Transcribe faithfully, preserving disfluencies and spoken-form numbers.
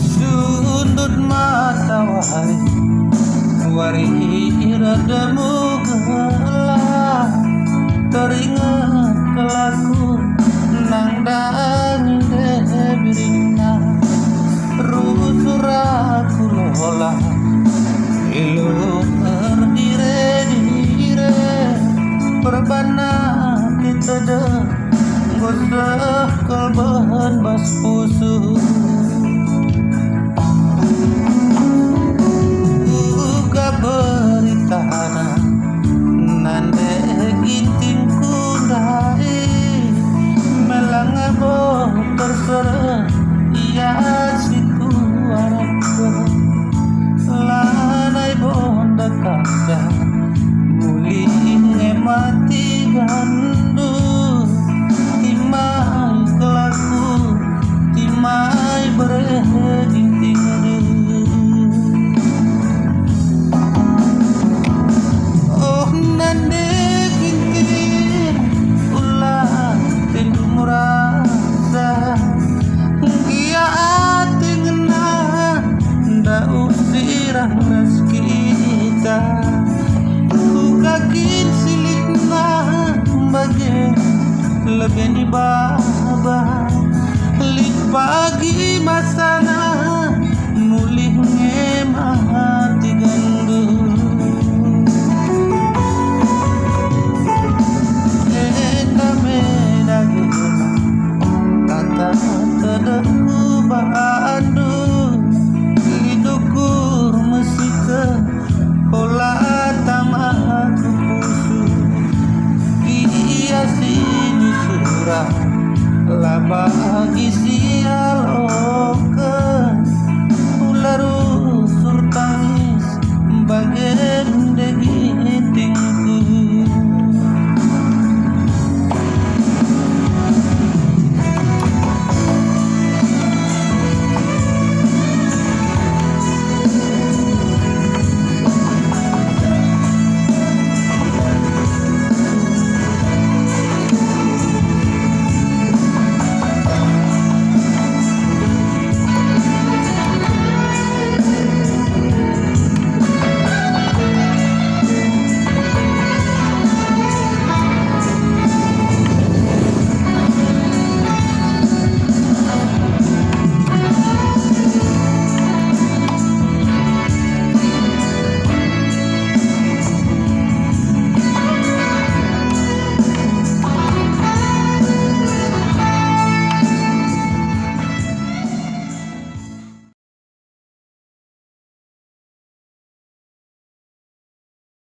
Sundut matawari, wari ira demu gelah, teringet kelaku nandangi deh biringna. Rusur aku lola, ilu erdire-dire, perbana kita deh. Enggo seh kal behen bas pusuh. Uga beritana nande Gintingku ndai, melanga bo terserah ia si kuarapken. Lanai bo ndekahken, muli nge mati gandum. Timai kelaku, timai bere Gintingndu. Oh nande Ginting, ula tendu merasa, gia ate ngena ndauh sirah ras kita. Uga kin silitna bage lebe ni baba, lit pagi masana